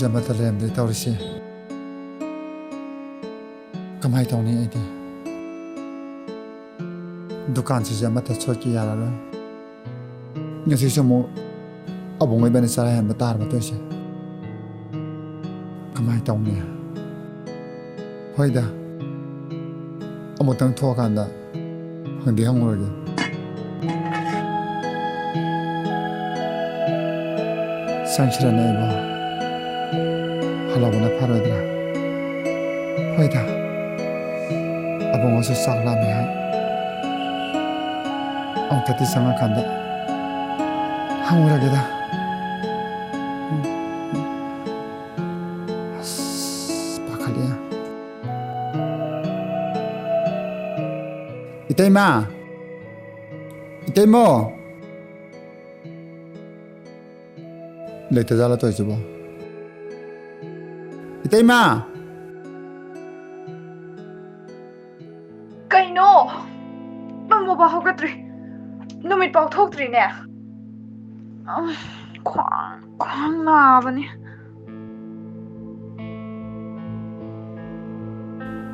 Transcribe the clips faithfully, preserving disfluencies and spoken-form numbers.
ꯑꯃꯠꯇ ꯂꯩꯔꯝꯗ꯭ꯔꯦ ꯇꯧꯔꯤꯁꯦ꯫ ꯀꯃꯥꯏ ꯇꯧꯅꯤ ꯑꯩꯗꯤ? ꯗꯨꯀꯥꯟꯁꯤꯁꯨ ꯑꯃꯠꯇ ꯁꯣꯠꯀꯦ ꯌꯥꯔꯔꯣꯏ꯫ ꯉꯁꯤꯁꯨ ꯑꯃꯨꯛ ꯑꯕꯨꯡ ꯏꯕꯥꯅꯤ ꯆꯔꯥ ꯍꯦꯟꯕ ꯇꯥꯔꯕ ꯇꯧꯔꯤꯁꯦ꯫ ꯀꯃꯥꯏ ꯇꯧꯅꯤ? ꯍꯣꯏꯗ, ꯑꯃꯨꯛꯇꯪ ꯊꯣꯛꯑꯀꯥꯟꯗ ꯍꯪꯗꯤ ꯍꯪꯉꯨꯔꯒꯦ꯫ ꯆꯪꯁꯤꯔꯅꯦ ꯑꯩꯕꯣ? ꯍꯜꯂꯧꯕꯅ ꯐꯔꯣꯏꯗ꯭ꯔꯥ? ꯍꯣꯏꯗ, ꯑꯕꯨꯡꯉꯣꯁꯨ ꯆꯥꯛ ꯂꯥꯝꯃꯦ ꯍꯥꯏ꯫ ꯑꯃꯨꯛꯇꯗꯤ ꯆꯪꯉꯀꯥꯟꯗ ꯍꯪꯉꯨꯔꯒꯦꯗ꯫ ꯑꯁ, ꯄꯥꯈꯠꯂꯦ꯫ ꯏꯇꯩꯃ! ꯏꯇꯩꯃꯣ! ꯂꯩꯇꯖꯥꯠꯂ ꯇꯧꯔꯤꯁꯤꯕꯣ? ꯏꯇꯩꯃ! ꯀꯩꯅꯣ? ꯅꯪꯕꯨꯕꯥ ꯍꯧꯒꯠꯇ꯭ꯔꯤ? ꯅꯨꯃꯤꯠ ꯄꯥꯎ ꯊꯣꯛꯇ꯭ꯔꯤꯅꯦ꯫ ꯑꯝ, ꯈ꯭ꯋꯥꯡ, ꯈ꯭ꯋꯥꯡ ꯅꯥꯕꯅꯦ꯫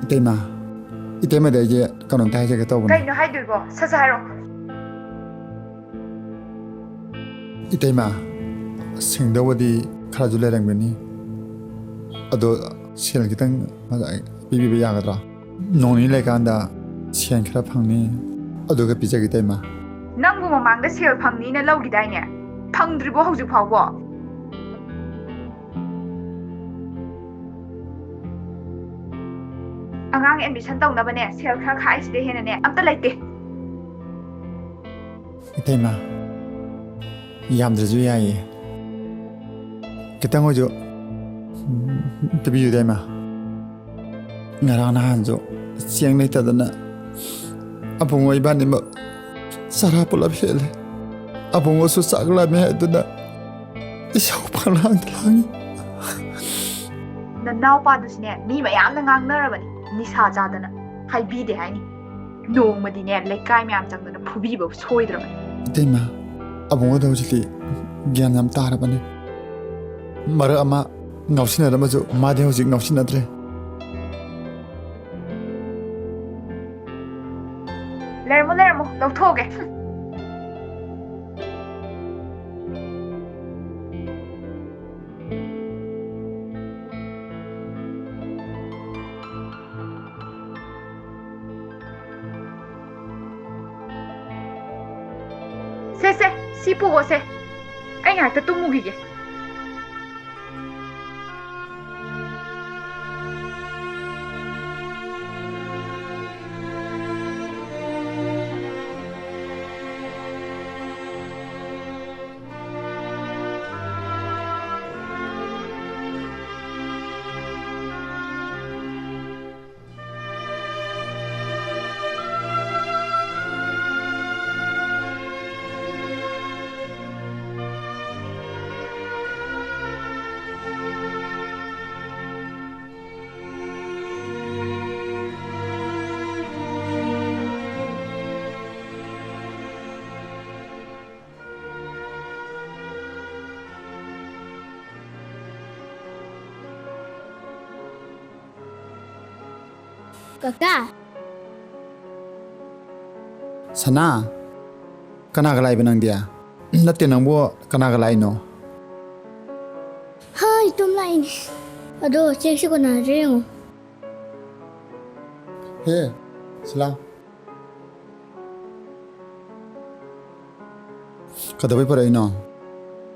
ꯏꯇꯩꯃ, ꯏꯇꯩꯃꯗ ꯑꯩꯁꯦ ꯀꯩꯅꯣꯝꯇ ꯍꯥꯏꯖꯒꯦ ꯇꯧꯕꯅꯦ꯫ ꯀꯩꯅꯣ ꯍꯥꯏꯗꯣꯏꯕꯣ? ꯁꯠ ꯁꯠ ꯍꯥꯏꯔꯛꯑꯣ꯫ ꯏꯇꯩꯃ, ꯁꯤꯡꯗꯧꯕꯗꯤ ꯈꯔꯁꯨ ꯂꯩꯔꯝꯒꯅꯤ, ꯑꯗꯣ ꯁꯦꯜ ꯈꯤꯇꯪ ꯄꯤꯕꯤꯕ ꯌꯥꯒꯗ꯭ꯔꯣ? ꯅꯣꯡ ꯅꯤꯅꯤ ꯂꯩꯀꯥꯟꯗ ꯁꯦꯜ ꯈꯔ ꯐꯪꯅꯤ, ꯑꯗꯨꯒ ꯄꯤꯖꯒꯦ ꯏꯇꯩꯃ꯫ ꯅꯪꯕꯨ ꯃꯃꯥꯡꯗ ꯁꯦꯜ ꯐꯪꯅꯤꯅ ꯂꯧꯈꯤꯗꯥꯏꯅꯦ? ꯐꯪꯗ꯭ꯔꯤꯕꯣ ꯍꯧꯖꯤꯛ ꯐꯥꯎꯕꯣ? ꯑꯉꯥꯡ ꯑꯦꯗꯃꯤꯁꯟ ꯇꯧꯅꯕꯅꯦ ꯁꯦꯜ ꯈꯔ ꯈꯥꯏꯁꯤꯗꯩ ꯍꯦꯟꯅꯅꯦ ꯑꯝꯇ ꯂꯩꯇꯦ꯫ ꯏꯇꯩꯃ, ꯌꯥꯝꯗ꯭ꯔꯁꯨ ꯌꯥꯏꯌꯦ, ꯈꯤꯇꯪ ꯑꯣꯏꯁꯨ, ꯎꯝ, ꯄꯤꯕꯤꯌꯨ ꯏꯇꯩꯃ꯫ ꯉꯔꯥꯡ ꯅꯍꯥꯟꯁꯨ ꯆꯦꯡ ꯂꯩꯇꯗꯅ ꯑꯕꯨꯡꯉꯣ ꯏꯕꯥꯅꯤꯃꯛ ꯆꯔꯥ ꯄꯨꯂꯞ ꯍꯦꯜꯂꯦ꯫ ꯑꯕꯨꯡꯉꯣꯁꯨ ꯆꯥꯛ ꯂꯥꯝꯃꯦ ꯍꯥꯏꯗꯨꯅ ꯏꯁꯧ ꯄꯪꯂꯥꯡꯗ ꯂꯥꯡꯉꯤ꯫ ꯅꯅꯥꯎꯄꯥꯗꯨꯁꯨꯅꯦ, ꯃꯤ ꯃꯌꯥꯝꯅ ꯉꯥꯡꯅꯔꯕꯅꯤ, ꯅꯤꯁꯥ ꯆꯥꯗꯅ꯫ ꯍꯥꯏꯕꯤꯗꯦ ꯍꯥꯏꯅꯤ꯫ ꯅꯣꯡꯃꯗꯤꯅꯦ, ꯂꯩꯀꯥꯏ ꯃꯌꯥꯝ ꯆꯪꯗꯅ ꯐꯨꯕꯤꯕ ꯁꯣꯏꯗ꯭ꯔꯕꯅꯤ꯫ ꯏꯇꯩꯃ, ꯑꯕꯨꯡꯉꯣꯗꯣ ꯍꯧꯖꯤꯛꯇꯤ ꯒ꯭ꯌꯥꯟ ꯌꯥꯝ ꯇꯥꯔꯕꯅꯤ꯫ ꯃꯔꯛ ꯑꯃ ꯉꯥꯎꯁꯤꯟꯅꯔꯝꯃꯁꯨ ꯃꯥꯗꯤ ꯍꯧꯖꯤꯛ ꯉꯥꯎꯁꯤꯟꯅꯗ꯭ꯔꯦ꯫ ꯂꯩꯔꯝꯃꯣ, ꯂꯩꯔꯝꯃꯣ, ꯂꯧꯊꯣꯛꯑꯒꯦ꯫ ꯁꯦ, ꯁꯦ, ꯁꯤ ꯄꯨꯒꯣꯁꯦ꯫ ꯑꯩ ꯉꯥꯏꯍꯥꯛꯇ ꯇꯨꯝꯃꯨꯈꯤꯒꯦ꯫ ꯀꯀꯥ꯫ ꯁꯅꯥ, ꯀꯅꯥꯒ ꯂꯥꯛꯏꯕ ꯅꯪꯗꯤ? ꯅꯠꯇꯦ, ꯅꯪꯕꯨ ꯀꯅꯥꯒ ꯂꯥꯛꯏꯅꯣ? ꯍꯥ, ꯏꯇꯣꯝ ꯂꯥꯛꯏꯅꯦ꯫ ꯑꯗꯣ ꯆꯦꯛꯁꯤ ꯀꯣꯟꯅꯗ꯭ꯔꯦ ꯌꯦꯡꯉꯣ꯫ ꯍꯦ, ꯁꯤꯂꯥ꯫ ꯀꯩꯗꯧꯕꯩ ꯄꯨꯔꯛꯏꯅꯣ?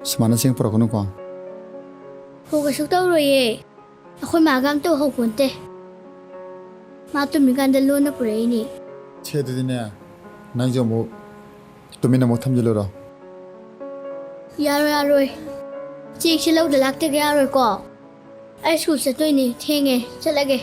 ꯁꯨꯃꯥꯏꯅ ꯆꯦꯡ ꯄꯨꯔꯛꯀꯅꯨꯀꯣ꯫ ꯍꯣ, ꯀꯩꯁꯨ ꯇꯧꯔꯣꯏꯌꯦ꯫ ꯑꯩꯈꯣꯏ ꯃꯥꯒ ꯑꯝꯇ ꯎꯍꯧꯄꯣꯟꯇꯦ꯫ ꯃꯥ ꯇꯨꯝꯃꯤꯀꯥꯟꯗ ꯂꯣꯟꯅ ꯄꯨꯔꯛꯏꯅꯦ꯫ ꯁꯦ, ꯑꯗꯨꯗꯤꯅꯦ, ꯅꯪꯁꯨ ꯑꯃꯨꯛ ꯇꯨꯃꯤꯟꯅ ꯑꯃꯨꯛ ꯊꯝꯖꯤꯜꯂꯨꯔꯣ꯫ ꯌꯥꯔꯣꯏ, ꯌꯥꯔꯣꯏ꯫ ꯆꯦꯛꯁꯦ ꯂꯧꯗ ꯂꯥꯛꯇꯒ ꯌꯥꯔꯣꯏꯀꯣ꯫ ꯑꯩ ꯁ꯭ꯀꯨꯜ ꯆꯠꯇꯣꯏꯅꯦ, ꯊꯦꯡꯉꯦ, ꯆꯠꯂꯒꯦ꯫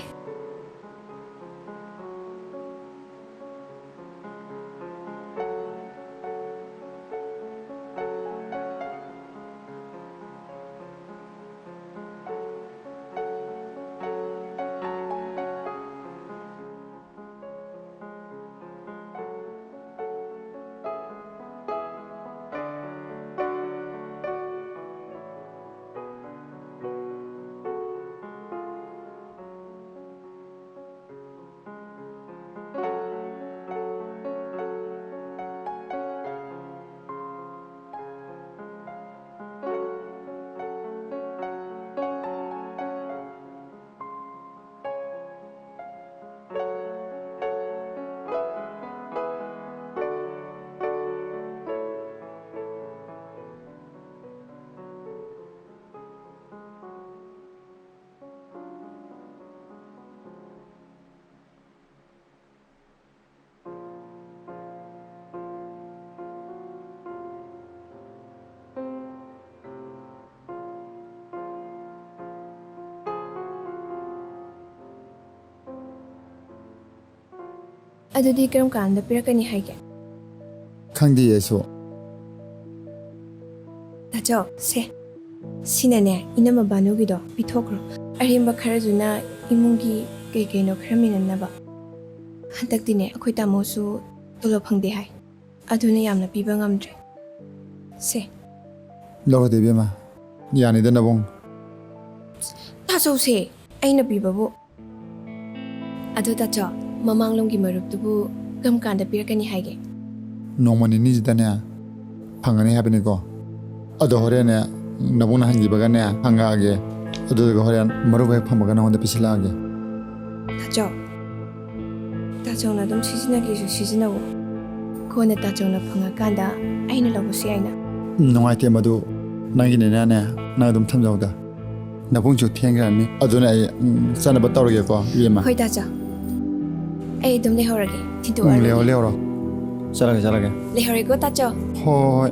ꯑꯗꯨꯗꯤ ꯀꯔꯝ ꯀꯥꯟꯗ ꯄꯤꯔꯛꯀꯅꯤ ꯍꯥꯏꯒꯦ? ꯈꯪꯗꯦ ꯑꯩꯁꯨ꯫ ꯇꯥꯆꯧ, ꯁꯦ꯫ ꯁꯤꯅꯅꯦ, ꯏꯅꯝꯃ ꯕꯥꯅꯨꯒꯤꯗꯣ ꯄꯤꯊꯣꯛꯈ꯭ꯔꯣ꯫ ꯑꯔꯦꯝꯕ ꯈꯔꯗꯨꯅ ꯏꯃꯨꯡꯒꯤ ꯀꯩ ꯀꯩꯅꯣ ꯈꯔ ꯃꯦꯟꯅꯅꯕ꯫ ꯍꯟꯗꯛꯇꯤꯅꯦ, ꯑꯩꯈꯣꯏ ꯇꯥꯃꯣꯁꯨ ꯇꯣꯂꯣꯞ ꯐꯪꯗꯦ ꯍꯥꯏ꯫ ꯑꯗꯨꯅ ꯌꯥꯝꯅ ꯄꯤꯕ ꯉꯝꯗ꯭ꯔꯦ꯫ ꯁꯦ꯫ ꯂꯧꯔꯗꯤ ꯏꯕꯦꯝꯃ, ꯌꯥꯅꯤꯗ ꯅꯕꯨꯡ꯫ ꯇꯥꯆꯧꯁꯦ, ꯑꯩꯅ ꯄꯤꯕꯕꯨ꯫ ꯑꯗꯣ ꯇꯥꯆꯧ, ꯃꯃꯥꯡꯂꯣꯝꯒꯤ ꯃꯔꯨꯞꯇꯨꯕꯨ ꯀꯔꯝ ꯀꯥꯟꯗ ꯄꯤꯔꯛꯀꯅꯤ ꯍꯥꯏꯒꯦ? ꯅꯣꯡꯃ ꯅꯤꯅꯤꯁꯤꯗꯅꯦ ꯐꯪꯒꯅꯤ ꯍꯥꯏꯕꯅꯤꯀꯣ꯫ ꯑꯗꯣ ꯍꯣꯔꯦꯟꯅꯦ ꯅꯕꯨꯡꯅ ꯍꯟꯈꯤꯕꯒꯅꯦ ꯍꯪꯉꯛꯑꯒꯦ꯫ ꯑꯗꯨꯗꯨꯒ ꯍꯣꯔꯦꯟ ꯃꯔꯨꯞ ꯍꯦꯛ ꯐꯪꯕꯒ ꯅꯉꯣꯟꯗ ꯄꯤꯁꯤꯜꯂꯛꯑꯒꯦ꯫ ꯇꯥꯆꯧ, ꯇꯥꯆꯧꯅ ꯑꯗꯨꯝ ꯁꯤꯖꯤꯟꯅꯒꯦꯁꯨ ꯁꯤꯖꯤꯟꯅꯧ꯫ ꯀꯣꯟꯅ ꯇꯥꯆꯧꯅ ꯐꯪꯉꯀꯥꯟꯗ ꯑꯩꯅ ꯂꯧꯕꯁꯨ ꯌꯥꯏꯅ꯫ ꯎꯝ, ꯅꯨꯡꯉꯥꯏꯇꯦ ꯃꯗꯨ꯫ ꯅꯪꯒꯤꯅꯤꯅꯅꯦ, ꯅꯪ ꯑꯗꯨꯝ ꯊꯝꯖꯧꯗ꯫ ꯅꯕꯨꯡꯁꯨ ꯊꯦꯡꯈ꯭ꯔꯅꯤ꯫ ꯑꯗꯨꯅ ꯑꯩ, ꯎꯝ, ꯆꯠꯅꯕ ꯇꯧꯔꯒꯦꯀꯣ, ꯏꯕꯦꯝꯃ꯫ ꯍꯣꯏ, ꯇꯥꯆꯧ꯫ ꯑꯩ ꯑꯗꯨꯝ ꯂꯩꯍꯧꯔꯒꯦ꯫ ꯊꯤꯟꯗꯣꯛꯑꯔꯣꯏꯒꯦ꯫ ꯎꯝ, ꯂꯩꯍꯧꯔꯣ, ꯂꯩꯍꯧꯔꯣ꯫ ꯆꯠꯂꯒꯦ, ꯆꯠꯂꯒꯦ꯫ ꯂꯩꯍꯧꯔꯦꯀꯣ, ꯇꯥꯆꯧ꯫ ꯍꯣꯏ, ꯍꯣꯏ, ꯍꯣꯏ꯫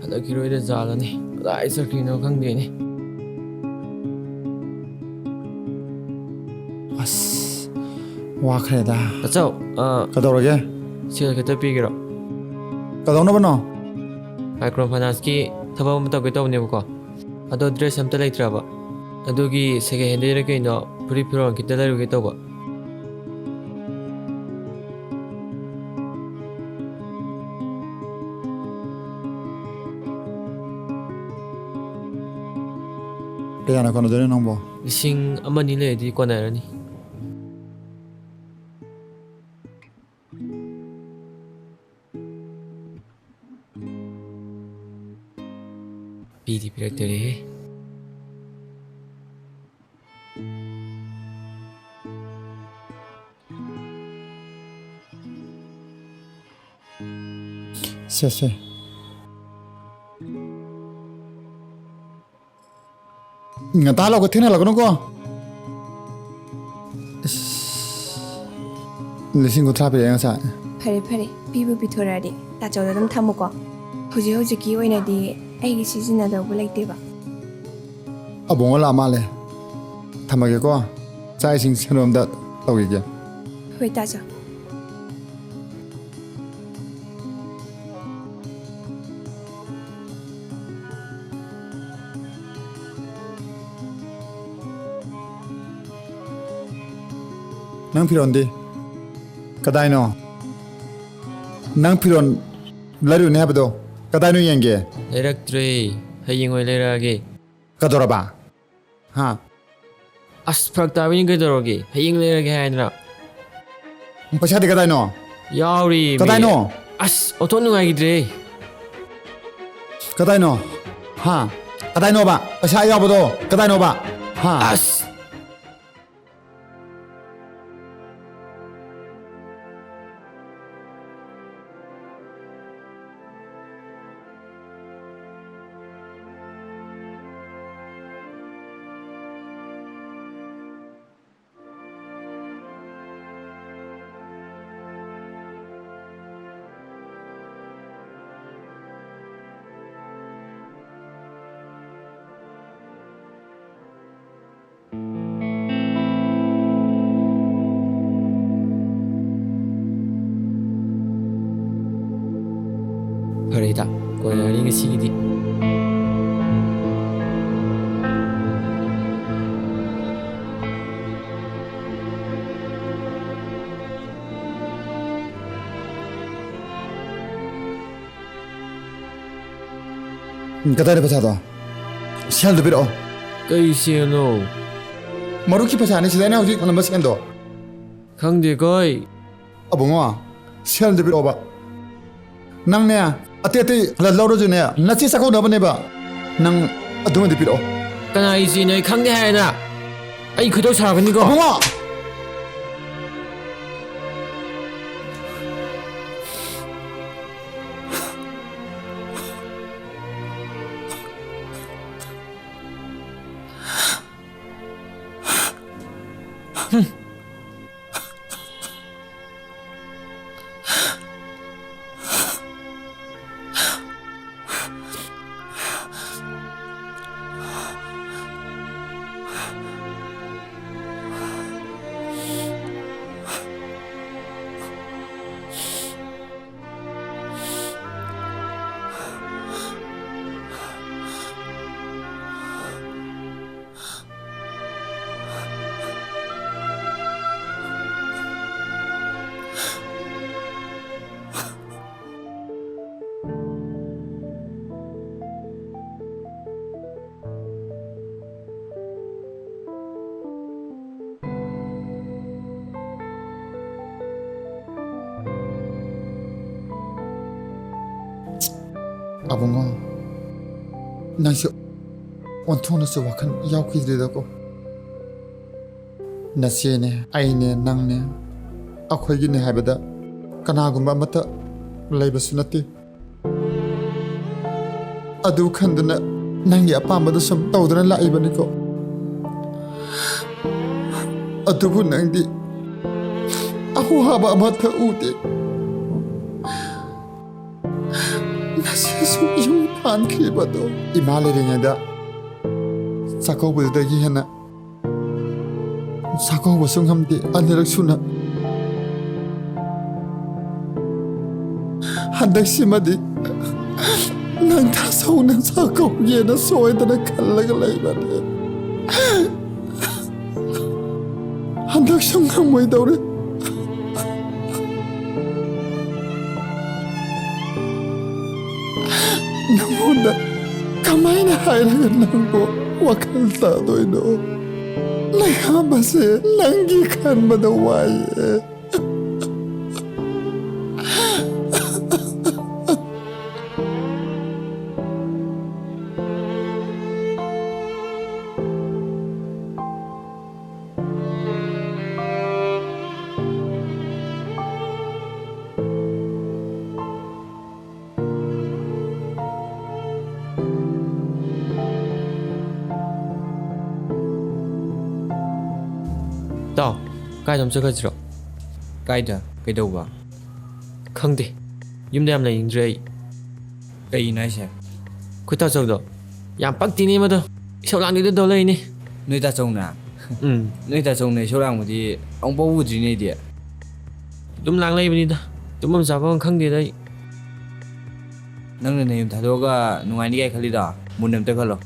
ꯍꯜꯂꯛꯈꯤꯔꯣꯏꯗ ꯖꯥꯠꯂꯅꯦ꯫ ꯀꯗꯥꯏ ꯆꯠꯈ꯭ꯔꯤꯅꯣ ꯈꯪꯗꯦꯅꯦ꯫ ꯑꯁ, ꯋꯥꯈ꯭ꯔꯦꯗ꯫ ꯇꯥꯆꯧ, ꯑ, ꯀꯩꯗꯧꯔꯒꯦ? ꯁꯦꯜ ꯈꯤꯇ ꯄꯤꯒꯦꯔꯣ? ꯀꯩꯗꯧꯅꯕꯅꯣ? ꯃꯥꯏꯀ꯭ꯔꯣ ꯐꯥꯏꯅꯥꯟꯁꯀꯤ ꯊꯕꯛ ꯑꯃ ꯇꯧꯒꯦ ꯇꯧꯕꯅꯦꯕꯀꯣ꯫ ꯑꯗꯣ ꯗ꯭ꯔꯦꯁ ꯑꯝꯇ ꯂꯩꯇ꯭ꯔꯕ꯫ ꯑꯗꯨꯒꯤ ꯁꯦꯀꯦꯟ ꯍꯦꯟꯗꯩꯔ ꯀꯩꯅꯣ ꯐꯨꯔꯤꯠ ꯐꯤꯔꯣꯜ ꯈꯤꯇ ꯂꯩꯔꯨꯒꯦ ꯇꯧꯕ꯫ ꯀꯌꯥꯅ ꯀꯣꯟꯅꯗꯣꯏꯅꯣ ꯅꯪꯕꯣ? ꯂꯤꯁꯤꯡ ꯑꯃ ꯑꯅꯤ ꯂꯩꯔꯗꯤ ꯀꯣꯟꯅꯔꯅꯤ꯫ ꯄꯤꯗꯤ ꯄꯤꯔꯛꯇꯣꯔꯦꯍꯦ꯫ ꯁꯦ, ꯁꯦ꯫ ꯉꯟꯇꯥ ꯂꯥꯛꯑꯣ, ꯊꯦꯡꯅ ꯂꯥꯛꯀꯅꯨꯀꯣ꯫ ꯏꯁ, ꯂꯤꯁꯤꯡ ꯀꯨꯟꯊ꯭ꯔꯥ ꯄꯤꯔꯛꯑꯦ ꯉꯁꯥꯏ꯫ ꯐꯔꯦ, ꯐꯔꯦ, ꯄꯤꯕꯨ ꯄꯤꯊꯣꯔꯛꯑꯗꯤ ꯇꯥꯆꯧꯗ ꯑꯗꯨꯝ ꯊꯝꯃꯨꯀꯣ꯫ ꯍꯧꯖꯤꯛ ꯍꯧꯖꯤꯛꯀꯤ ꯑꯣꯏꯅꯗꯤ ꯑꯩꯒꯤ ꯁꯤꯖꯤꯟꯅꯗꯧꯕ ꯂꯩꯇꯦꯕ꯫ ꯑꯕꯨꯡꯉꯣ ꯂꯥꯛꯑ ꯃꯥꯜꯂꯦ, ꯊꯝꯃꯒꯦꯀꯣ꯫ ꯆꯥꯛ ꯏꯁꯤꯡ ꯁꯦꯝꯕ ꯑꯝꯇ ꯇꯧꯈꯤꯒꯦ꯫ ꯍꯣꯏ, ꯇꯥꯖꯧ꯫ ꯅꯪ ꯐꯤꯔꯣꯟꯗꯤ ꯀꯗꯥꯏꯅꯣ? ꯅꯪ ꯐꯤꯔꯣꯟ ꯂꯩꯔꯨꯅꯤ ꯍꯥꯏꯕꯗꯣ ꯀꯗꯥꯏꯅꯣ ꯌꯦꯡꯒꯦ? ꯂꯩꯔꯛꯇ꯭ꯔꯦ꯫ ꯍꯌꯦꯡ ꯑꯣꯏ ꯂꯩꯔꯛꯑꯒꯦ꯫ ꯀꯗꯧꯔꯕ? ꯍꯥ? ꯑꯁ, ꯐꯔꯛ ꯇꯥꯕꯅꯤ, ꯀꯩꯗꯧꯔꯒꯦ? ꯍꯌꯦꯡ ꯂꯩꯔꯒꯦ ꯍꯥꯏꯗꯅ꯫ ꯄꯩꯁꯥꯗꯤ ꯀꯗꯥꯏꯅꯣ? ꯌꯥꯎꯔꯤ꯫ ꯀꯗꯥꯏꯅꯣ? ꯑꯁ, ꯑꯣꯟꯊꯣꯛ ꯅꯨꯡꯉꯥꯏꯈꯤꯗ꯭ꯔꯦ꯫ ꯀꯗꯥꯏꯅꯣ? ꯍꯥ? ꯀꯗꯥꯏꯅꯣꯕ? ꯄꯩꯁꯥ ꯌꯥꯎꯕꯗꯣ ꯀꯗꯥꯏꯅꯣꯕ? ꯍꯥ? ꯑꯁ! ꯐꯔꯦ ꯏꯇꯥ, ꯀꯣꯟꯅꯔꯅꯤ ꯉꯁꯤꯒꯤꯗꯤ꯫ ꯎꯝ, ꯀꯗꯥꯏꯗ ꯄꯩꯁꯥꯗꯣ? ꯁꯦꯜꯗꯣ ꯄꯤꯔꯛꯑꯣ꯫ ꯀꯩ ꯁꯦꯜꯅꯣ? ꯃꯔꯨꯞꯀꯤ ꯄꯩꯁꯥꯅꯤ, ꯁꯤꯗꯅꯦ ꯍꯧꯖꯤꯛ ꯐꯪꯂꯝꯕ ꯁꯦꯜꯗꯣ꯫ ꯈꯪꯗꯦꯀꯣ ꯑꯩ꯫ ꯑꯕꯨꯡꯉꯣ, ꯁꯦꯜꯗꯣ ꯄꯤꯔꯛꯑꯣꯕ꯫ ꯅꯪꯅꯦ, ꯑꯇꯩ ꯑꯇꯩ ꯂ-, ꯂꯧꯔꯁꯨꯅꯦ, ꯅꯆꯦ ꯆꯥꯛꯀꯧꯅꯕꯅꯦꯕ꯫ ꯅꯪ ꯑꯗꯨꯃꯗꯤ ꯄꯤꯔꯛꯑꯣ꯫ ꯀꯅꯥꯒꯤ ꯏꯆꯦꯅꯣ ꯑꯩ ꯈꯪꯗꯦ ꯍꯥꯏꯅ? ꯑꯩ ꯈꯣꯏꯗꯧ ꯁꯥꯎꯔꯛꯀꯅꯤꯀꯣ꯫ ꯑꯕꯨꯡꯉꯣ! ꯏꯕꯨꯡꯉꯣ, ꯅꯪꯁꯦ ꯑꯣꯟꯊꯣꯛꯅꯁꯨ ꯋꯥꯈꯜ ꯌꯥꯎꯈꯤꯗ꯭ꯔꯦꯗꯀꯣ꯫ ꯅꯆꯦꯅꯦ, ꯑꯩꯅꯦ, ꯅꯪꯅꯦ, ꯑꯩꯈꯣꯏꯒꯤꯅꯦ ꯍꯥꯏꯕꯗ ꯀꯅꯥꯒꯨꯝꯕ ꯑꯃꯠꯇ ꯂꯩꯕꯁꯨ ꯅꯠꯇꯦ꯫ ꯑꯗꯨ ꯈꯟꯗꯨꯅ ꯅꯪꯒꯤ ꯑꯄꯥꯝꯕꯗꯨ ꯁꯨꯝ ꯇꯧꯗꯨꯅ ꯂꯥꯛꯏꯕꯅꯤꯀꯣ꯫ ꯑꯗꯨꯕꯨ ꯅꯪꯗꯤ ꯑꯋꯥꯕ ꯑꯃꯠꯇ ꯎꯗꯦ꯫ ꯅꯆꯦꯁꯨ ꯌꯨꯝ ꯄꯥꯟꯈꯤꯕꯗꯣ ꯏꯃꯥ ꯂꯩꯔꯤꯉꯩꯗ ꯆꯥꯛꯀꯧꯕꯗꯨꯗꯒꯤ ꯍꯦꯟꯅ ꯆꯥꯛꯀꯧꯕꯁꯨ ꯉꯝꯗꯦ꯫ ꯑꯅꯤꯔꯛ ꯁꯨꯅ ꯍꯟꯗꯛꯁꯤꯃꯗꯤ ꯅꯪ ꯇꯥꯆꯧꯅ ꯆꯥꯛꯀꯧꯒꯦꯅ ꯁꯣꯏꯗꯅ ꯈꯜꯂꯒ ꯂꯩꯕꯅꯦ꯫ ꯍꯟꯗꯛꯁꯨ ꯉꯝꯃꯣꯏꯗꯧꯔꯦ꯫ ꯅꯪꯉꯣꯟꯗ ꯀꯃꯥꯏꯅ ꯍꯥꯏꯔꯒ ꯅꯪꯕꯨ ꯋꯥꯈꯜ ꯇꯥꯗꯣꯏꯅꯣ? ꯅꯌꯥꯝꯕꯁꯦ ꯅꯪꯒꯤ ꯈꯟꯕꯗ ꯋꯥꯏꯌꯦ꯫ ꯇꯥꯎ, ꯀꯥꯏꯗ ꯑꯃ ꯆꯠꯈ꯭ꯔꯁꯤꯔꯣ? ꯀꯥꯏꯗ? ꯀꯩꯗꯧꯕ? ꯈꯪꯗꯦ, ꯌꯨꯝꯗ ꯌꯥꯝ ꯂꯩꯅꯤꯡꯗ꯭ꯔꯦ ꯑꯩ꯫ ꯀꯩꯒꯤꯅꯣ ꯍꯥꯏꯁꯦ? ꯑꯩꯈꯣꯏ ꯇꯥꯆꯧꯗꯣ ꯌꯥꯝ ꯄꯛꯇꯤꯅꯦ ꯃꯗꯣ, ꯏꯁꯧ ꯂꯥꯡꯗꯤꯗ ꯇꯧ ꯂꯩꯅꯤ꯫ ꯅꯣꯏ ꯇꯥꯆꯧꯅ? ꯎꯝ꯫ ꯅꯣꯏ ꯇꯥꯆꯧꯅ ꯏꯁꯧ ꯂꯥꯡꯕꯗꯤ ꯑꯃꯨꯛꯐꯥꯎ ꯎꯗ꯭ꯔꯤꯅꯦ ꯑꯩꯗꯤ꯫ ꯑꯗꯨꯝ ꯂꯥꯡ ꯂꯩꯕꯅꯤꯗ, ꯇꯨꯝꯐꯝ ꯆꯥꯐꯝ ꯈꯪꯗꯦꯗ ꯑꯩ꯫ ꯅꯪꯅ ꯅꯌꯨꯝ ꯊꯥꯗꯣꯛꯑꯒ ꯅꯨꯡꯉꯥꯏꯅꯤ ꯀꯥꯏ ꯈꯜꯂꯤꯗꯣ? ꯃꯨꯟꯅ ꯑꯝꯇ ꯈꯜꯂꯣ꯫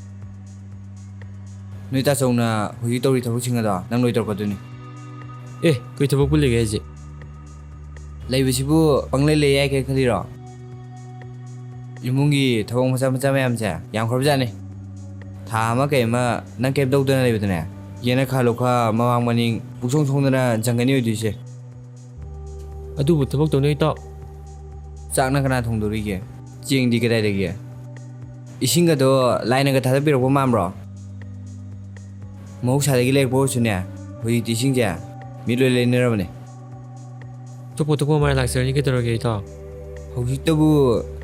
ꯅꯣꯏ ꯇꯥꯆꯧꯅ ꯍꯧꯖꯤꯛ ꯇꯧꯔꯤ ꯊꯕꯛꯁꯤꯡ ꯑꯗꯣ ꯅꯪ ꯂꯣꯏ ꯇꯧꯔꯛꯀꯗꯣꯏꯅꯤ꯫ ꯑꯦ, ꯀꯩ ꯊꯕꯛꯄꯨ ꯂꯩꯒꯦ ꯍꯥꯏꯁꯦ? ꯂꯩꯕꯁꯤꯕꯨ ꯄꯪꯂꯩ ꯂꯩ ꯌꯥꯏ ꯀꯥꯏ ꯈꯜꯂꯤꯔꯣ? ꯏꯃꯨꯡꯒꯤ ꯊꯕꯛ ꯃꯆꯥ ꯃꯆꯥ ꯃꯌꯥꯝꯁꯦ ꯌꯥꯝꯈ꯭ꯔꯕꯖꯥꯠꯅꯤ꯫ ꯊꯥ ꯑꯃ ꯀꯩ ꯑꯃ ꯅꯪ ꯀꯩꯝ ꯇꯧꯗꯅ ꯂꯩꯕꯗꯅꯦ, ꯌꯦꯅꯈꯥ ꯂꯨꯈꯥ ꯃꯃꯥꯡ ꯃꯅꯤꯡ ꯄꯨꯡꯁꯣꯡ ꯁꯣꯡꯗꯅ ꯖꯪꯒꯅꯤ ꯑꯣꯏꯗꯣꯏꯁꯦ꯫ ꯑꯗꯨꯕꯨ ꯊꯕꯛ ꯇꯧꯅꯩ ꯏꯇꯥꯎ꯫ ꯆꯥꯛꯅ ꯀꯅꯥ ꯊꯣꯡꯗꯣꯔꯤꯒꯦ? ꯆꯦꯡꯗꯤ ꯀꯗꯥꯏꯗꯒꯤ? ꯏꯁꯤꯡꯒꯗꯣ ꯂꯥꯏꯅꯒ ꯊꯥꯗꯕꯤꯔꯛꯄ ꯃꯥꯟꯕ꯭ꯔꯣ? ꯃꯍꯧꯁꯥꯗꯒꯤ ꯂꯩꯔꯛꯄ ꯑꯣꯏꯔꯁꯨꯅꯦ, ꯍꯧꯖꯤꯛꯇꯤ ꯏꯁꯤꯡꯁꯦ ꯃꯤ ꯂꯣꯏ ꯂꯩꯅꯔꯕꯅꯦ꯫ ꯊꯣꯛꯄ ꯊꯣꯛꯄ ꯃꯔꯥꯏ ꯂꯥꯛꯆꯔꯅꯤ, ꯀꯩꯗꯧꯔꯒꯦ ꯏꯇꯥꯎ? ꯍꯧꯖꯤꯛꯇꯕꯨ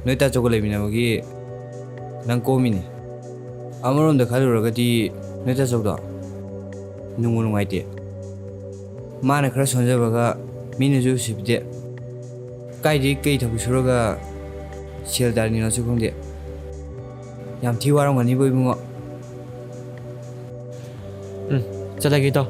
ꯅꯣꯏ ꯇꯥꯆꯧꯒ ꯂꯩꯃꯤꯟꯅꯕꯒꯤ ꯅꯪ ꯀꯣꯝꯃꯤꯅꯦ꯫ ꯑꯃꯔꯣꯝꯗ ꯈꯜꯂꯨꯔꯒꯗꯤ ꯅꯣꯏ ꯇꯥꯆꯧꯗꯣ ꯅꯨꯡꯕꯨ ꯅꯨꯡꯉꯥꯏꯇꯦ꯫ ꯃꯥꯅ ꯈꯔ ꯁꯣꯟꯖꯕꯒ ꯃꯤꯅꯁꯨ ꯎꯁꯤꯠꯄꯤꯗꯦ꯫ ꯀꯥꯏꯗꯩ ꯀꯩ ꯊꯕꯛ ꯁꯨꯔꯒ ꯁꯦꯜ ꯇꯥꯜꯂꯤꯅꯣꯁꯨ ꯈꯪꯗꯦ꯫ ꯌꯥꯝ ꯊꯤ ꯋꯥꯔꯝꯒꯅꯤꯕꯣ ꯏꯕꯨꯡꯉꯣ꯫ ꯎꯝ, ꯆꯠꯂꯒꯦ ꯏꯇꯥꯎ꯫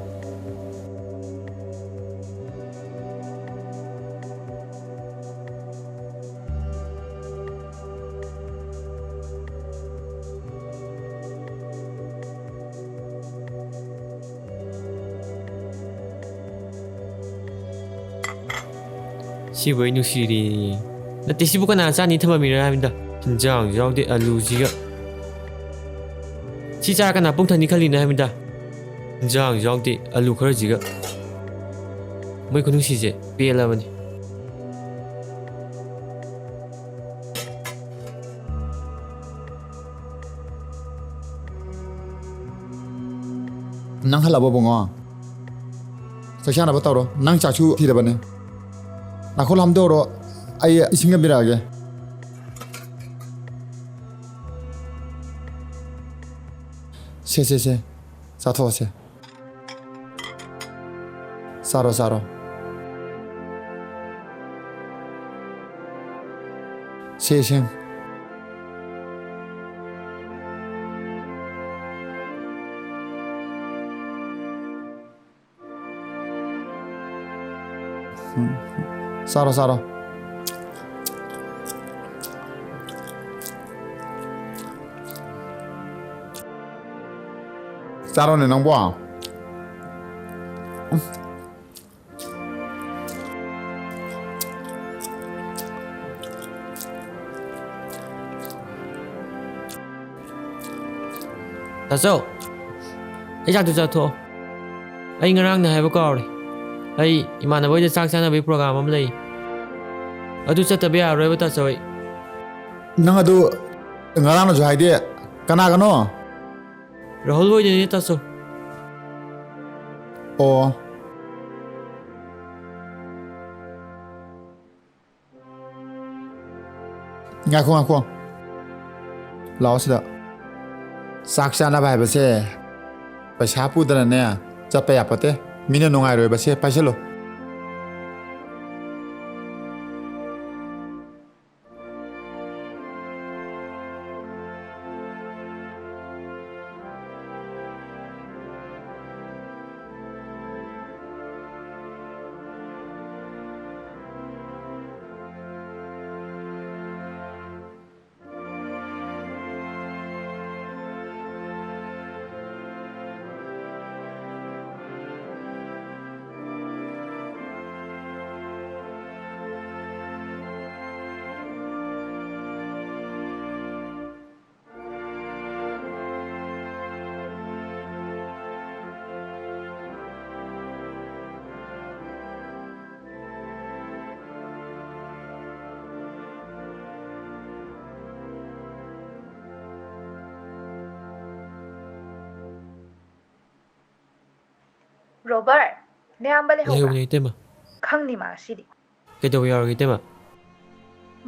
ꯁꯤꯕꯨ ꯑꯩ ꯅꯨꯡꯁꯤꯔꯦ꯫ ꯅꯠꯇꯦ, ꯁꯤꯕꯨ ꯀꯅꯥ ꯆꯥꯅꯤ ꯊꯝꯃꯝꯃꯤꯅꯣ ꯍꯥꯏꯕꯅꯤꯗ꯫ ꯍꯤꯟꯖꯥꯡꯁꯨ ꯌꯥꯎꯗꯦ, ꯑꯂꯨꯁꯤꯒ꯫ ꯁꯤ ꯆꯥꯔ ꯀꯅꯥ ꯄꯨꯛ ꯊꯟꯅꯤ ꯈꯜꯂꯤꯅꯣ ꯍꯥꯏꯕꯅꯤꯗ꯫ ꯍꯤꯟꯖꯥꯡꯁꯨ ꯌꯥꯎꯗꯦ, ꯑꯂꯨ ꯈꯔꯁꯤꯒ꯫ ꯃꯣꯏ ꯈꯨꯅꯨꯡꯁꯤꯁꯦ ꯄꯦꯜꯂꯕꯅꯤ꯫ ꯅꯪ ꯍꯜꯂꯛꯑꯕꯣ ꯕꯨꯡꯉꯣ? ꯆꯥꯛ ꯆꯥꯅꯕ ꯇꯧꯔꯣ꯫ ꯅꯪ ꯆꯥꯛꯁꯨ ꯊꯤꯔꯕꯅꯦ꯫ ꯅꯥꯈꯣ ꯍꯥꯝꯗꯣꯛꯎꯔꯣ, ꯑꯩ ꯏꯁꯤꯡ ꯀꯟꯕꯤꯔꯛꯑꯒꯦ꯫ ꯁꯦ, ꯁꯦ, ꯁꯦ, ꯆꯥꯊꯣꯛꯑꯁꯦ꯫ ꯆꯥꯔꯣ, ꯆꯥꯔꯣ꯫ ꯁꯦ, ꯏꯁꯤꯡ꯫ ꯎꯝ꯫ ꯆꯥꯔꯣ, ꯆꯥꯔꯣ꯫ ꯆꯥꯔꯣꯅꯦ ꯅꯪꯕꯣ꯫ ꯎꯝ꯫ ꯇꯥꯆꯧ, ꯑꯩ ꯆꯥꯛꯇꯨ ꯆꯥꯊꯣꯛꯑꯣ꯫ ꯑꯩ ꯉꯔꯥꯡꯅ ꯍꯥꯏꯕ ꯀꯥꯎꯔꯦ꯫ ꯑꯩ ꯏꯃꯥꯟꯅꯕ ꯍꯣꯏꯗ ꯆꯥꯛ ꯆꯥꯅꯕꯒꯤ program ꯑꯃ ꯂꯩ꯫ ꯑꯗꯨ ꯆꯠꯇꯕ ꯌꯥꯔꯔꯣꯏꯕ, ꯇꯥꯆꯧ, ꯑꯩ꯫ ꯅꯪ ꯑꯗꯨ ꯉꯔꯥꯡꯅꯁꯨ ꯍꯥꯏꯗꯦ꯫ ꯀꯅꯥꯒꯅꯣ? ꯔꯥꯍꯨꯜ ꯍꯣꯏꯗꯅꯦ, ꯇꯥꯆꯧ꯫ ꯑꯣ꯫ ꯉꯥꯏꯈꯣ, ꯉꯥꯏꯈꯣ꯫ ꯂꯥꯛꯑꯣ ꯁꯤꯗ꯫ ꯆꯥꯛ ꯆꯥꯅꯕ ꯍꯥꯏꯕꯁꯦ ꯄꯩꯁꯥ ꯄꯨꯗꯅꯅꯦ ꯆꯠꯄ ꯌꯥꯄꯣꯠꯇꯦ꯫ ꯃꯤꯅ ꯅꯨꯡꯉꯥꯏꯔꯣꯏꯕ꯫ ꯁꯦ, ꯄꯥꯏꯁꯜꯂꯨ꯫ ꯔꯣꯕꯔꯠ, ꯅꯌꯥꯝꯕ ꯂꯩꯍꯧꯕ꯭ꯔꯥ? ꯂꯩꯍꯧꯕꯅꯦ, ꯏꯇꯩꯃ꯫ ꯈꯪꯅꯤ ꯃꯥ ꯉꯁꯤꯗꯤ꯫ ꯀꯩꯗꯧꯕ ꯌꯥꯎꯔꯒꯦ, ꯏꯇꯩꯃ?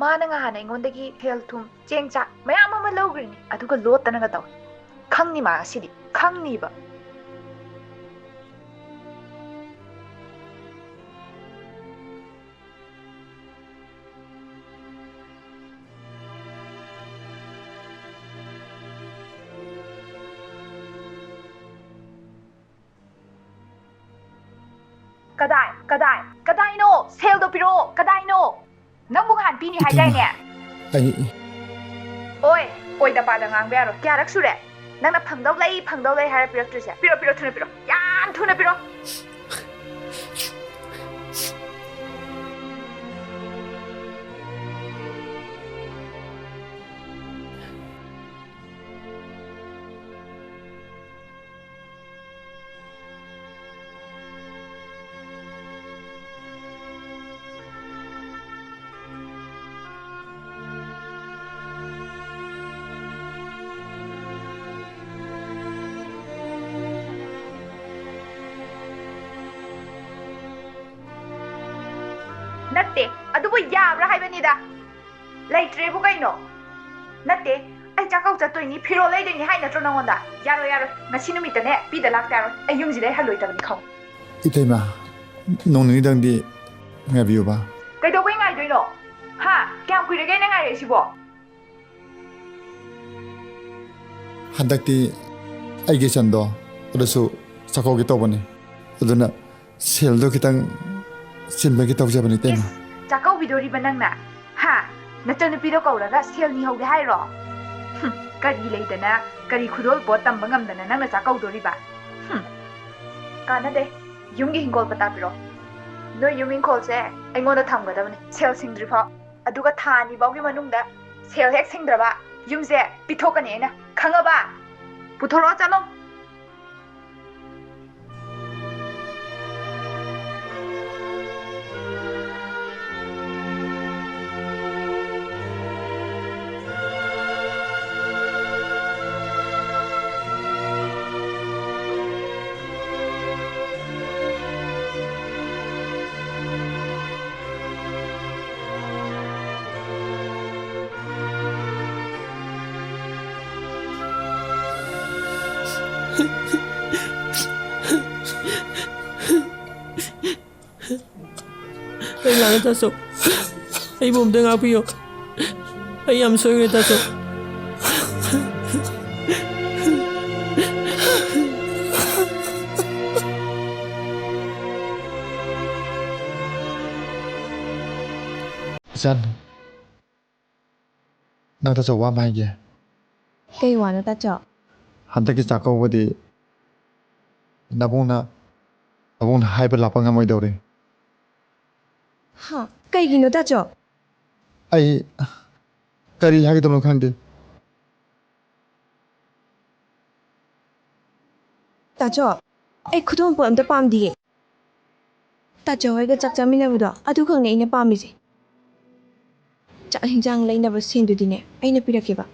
ꯃꯥꯅ ꯉꯍꯥꯟ ꯑꯩꯉꯣꯟꯗꯒꯤ ꯁꯦꯜ ꯊꯨꯝ, ꯆꯦꯡ ꯆꯥꯛ ꯃꯌꯥꯝ ꯑꯃ ꯂꯧꯈ꯭ꯔꯤꯅꯤ, ꯑꯗꯨꯒ ꯂꯣꯠꯇꯅꯒ ꯇꯧꯏ꯫ ꯈꯪꯅꯤ ꯃꯥ ꯉꯁꯤꯗꯤ, ꯈꯪꯅꯤꯕ꯫ ꯀꯗꯥꯏ? ꯀꯗꯥꯏ? ꯀꯗꯥꯏꯅꯣ? ꯁꯦꯜꯗꯣ ꯄꯤꯔꯛꯑꯣ꯫ ꯀꯗꯥꯏꯅꯣ? ꯅꯪꯕꯨ ꯉꯍꯥꯟ ꯄꯤꯅꯤ ꯏꯇꯩꯃ, ꯍꯥꯏꯗꯥꯏꯅꯦ? ꯑꯩ ꯑꯣꯏ, ꯑꯣꯏꯗ ꯄꯥꯗ ꯉꯥꯡꯕ ꯌꯥꯔꯣꯏ꯫ ꯀꯌꯥꯔꯛ ꯁꯨꯔꯦ ꯅꯪꯅ ꯐꯪꯗꯧ ꯂꯩ, ꯐꯪꯗꯧ ꯂꯩ ꯍꯥꯏꯔ ꯄꯤꯔꯛꯇ꯭ꯔꯤꯁꯦ? ꯄꯤꯔꯣ, ꯄꯤꯔꯣ, ꯊꯨꯅ ꯄꯤꯔꯣ꯫ ꯌꯥꯝ ꯊꯨꯅ ꯄꯤꯔꯣ꯫ ꯅꯠꯇꯦ, ꯑꯗꯨꯕꯨ ꯌꯥꯕ꯭ꯔꯥ ꯍꯥꯏꯕꯅꯤꯗ꯫ ꯂꯩꯇ꯭ꯔꯦꯕꯨ ꯀꯩꯅꯣ? ꯅꯠꯇꯦ, ꯑꯩ ꯆꯥꯛꯀꯧ ꯆꯠꯇꯣꯏꯅꯤ, ꯐꯤꯔꯣꯜ ꯂꯩꯗꯣꯏꯅꯤ ꯍꯥꯏ ꯅꯠꯇ꯭ꯔꯣ ꯅꯉꯣꯟꯗ? ꯌꯥꯔꯣꯏ, ꯌꯥꯔꯣꯏ, ꯉꯁꯤ ꯅꯨꯃꯤꯠꯇꯅꯦ ꯄꯤꯗ ꯂꯥꯛꯇ ꯌꯥꯔꯣꯏ꯫ ꯑꯩ ꯌꯨꯝꯁꯤꯗꯩ ꯍꯜꯂꯣꯏꯗꯕꯅꯤ ꯈꯪꯉꯨ꯫ ꯏꯇꯩꯃ, ꯅꯣꯡ ꯅꯤꯅꯤꯗꯪꯗꯤ ꯉꯥꯏꯕꯤꯌꯨꯕ꯫ ꯀꯩꯗꯧꯕꯩ ꯉꯥꯏꯗꯣꯏꯅꯣ? ꯍꯥ? ꯀꯌꯥꯝ ꯀꯨꯏꯔꯒꯦ ꯑꯩꯅ ꯉꯥꯏꯔꯛꯏꯁꯤꯕꯣ? ꯍꯟꯗꯛꯇꯤ ꯑꯩꯒꯤ ꯏꯆꯟꯗꯣ ꯑꯗꯨꯁꯨ ꯆꯥꯛꯀꯧꯒꯦ ꯇꯧꯕꯅꯤ꯫ ꯑꯗꯨꯅ ꯁꯦꯜꯗꯣ ꯈꯤꯇꯪ ꯆꯤꯟꯕꯒꯤ ꯇꯧꯖꯕꯅꯤ, ꯏꯇꯩꯃ꯫ ꯏꯁ, ꯆꯥꯛꯀꯧꯕꯤꯗꯣꯔꯤꯕ ꯅꯪꯅ? ꯍꯥ? ꯅꯆꯟꯅꯨꯄꯤꯗꯣ ꯀꯧꯔꯒ ꯁꯦꯜ ꯅꯤꯍꯧꯒꯦ ꯍꯥꯏꯔꯣ? ꯍꯨꯝ, ꯀꯔꯤ ꯂꯩꯗꯅ, ꯀꯔꯤ ꯈꯨꯗꯣꯜ ꯄꯣꯠ ꯇꯝꯕ ꯉꯝꯗꯅ ꯅꯪꯅ ꯆꯥꯛꯀꯧꯗꯣꯔꯤꯕ? ꯍꯨꯝ, ꯀꯥꯟꯅꯗꯦ꯫ ꯌꯨꯝꯒꯤ ꯍꯤꯡꯒꯣꯜ ꯄꯇꯥ ꯄꯤꯔꯛꯑꯣ꯫ ꯅꯣꯏ ꯌꯨꯝ ꯍꯤꯡꯈꯣꯜꯁꯦ ꯑꯩꯉꯣꯟꯗ ꯊꯝꯒꯗꯕꯅꯤ, ꯁꯦꯜ ꯁꯤꯡꯗ꯭ꯔꯤꯐꯥꯎ꯫ ꯑꯗꯨꯒ ꯊꯥ ꯑꯅꯤ ꯐꯥꯎꯒꯤ ꯃꯅꯨꯡꯗ ꯁꯦꯜ ꯍꯦꯛ ꯁꯤꯡꯗ꯭ꯔꯕ, ꯌꯨꯝꯁꯦ ꯄꯤꯊꯣꯛꯀꯅꯤ ꯑꯩꯅ꯫ ꯈꯪꯉꯕ? ꯄꯨꯊꯣꯔꯛꯑꯣ ꯆꯠꯂꯣ꯫ ꯑꯩ ꯂꯥꯛꯑꯦ, ꯇꯥꯆꯧ꯫ ꯑꯩꯕꯨ ꯑꯝꯇ ꯉꯥꯛꯄꯤꯌꯨ꯫ ꯑꯩ ꯌꯥꯝ ꯁꯣꯏꯈ꯭ꯔꯦ, ꯇꯥꯆꯧ꯫ ꯏꯆꯟ, ꯅꯪ ꯇꯥꯆꯧ ꯋꯥ ꯑꯃ ꯍꯥꯏꯒꯦ꯫ ꯀꯩ ꯋꯥꯅꯣ, ꯇꯥꯆꯧ? ꯍꯟꯗꯛꯀꯤ ꯆꯥꯛꯀꯧꯕꯗꯤ ꯅꯕꯨꯡꯅ, ꯅꯕꯨꯡꯅ ꯍꯥꯏꯕ ꯂꯥꯛꯄ ꯉꯝꯃꯣꯏꯗꯧꯔꯦ꯫ ꯍꯥ? ꯀꯩꯒꯤꯅꯣ, ꯇꯥꯆꯧ? ꯑꯩ ꯀꯔꯤ ꯍꯥꯏꯒꯗꯕꯅꯣ ꯈꯪꯗꯦ꯫ ꯇꯥꯆꯧ, ꯑꯩ ꯈꯨꯗꯣꯜ ꯄꯣꯠ ꯑꯝꯇ ꯄꯥꯝꯗꯤꯌꯦ꯫ ꯇꯥꯆꯧ ꯍꯣꯏꯒ ꯆꯥꯛ ꯆꯥꯃꯤꯟꯅꯕꯗꯣ ꯑꯗꯨꯈꯛꯅꯦ ꯑꯩꯅ ꯄꯥꯝꯃꯤꯁꯦ꯫ ꯆꯥꯛ ꯍꯤꯟꯖꯥꯡ ꯂꯩꯅꯕ ꯁꯦꯟꯗꯨꯗꯤꯅꯦ ꯑꯩꯅ ꯄꯤꯔꯛꯀꯦꯕ꯫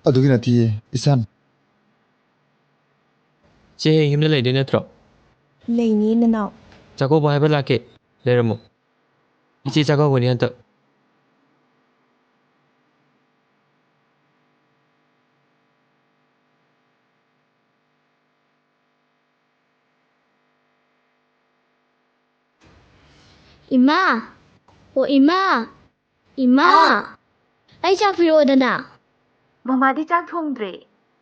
ꯑꯗꯨꯒꯤ ꯅꯠꯇꯤꯌꯦ, ꯏꯆꯟ꯫ ꯆꯦ ꯍꯌꯦꯡ ꯌꯨꯝꯗ ꯂꯩꯗꯣꯏ ꯅꯠꯇ꯭ꯔꯣ? ꯂꯩꯅꯤ, ꯅꯅꯥꯎ꯫ ꯆꯥꯛꯀꯧꯕ ꯍꯥꯏꯕ ꯂꯥꯛꯀꯦ, ꯂꯩꯔꯝꯃꯣ꯫ ꯏꯆꯦ ꯆꯥꯛ ꯀꯧꯒꯅꯤ ꯍꯟꯇꯛ꯫ ꯏꯃꯥ! ꯑꯣ ꯏꯃꯥ! ꯏꯃꯥ! ꯍꯥꯎ꯫ ꯑꯩ ꯆꯥꯛ ꯄꯤꯔꯛꯑꯣꯗꯅ꯫ ꯃꯃꯥꯗꯤ ꯆꯥꯛ ꯊꯣꯡꯗ꯭ꯔꯦ꯫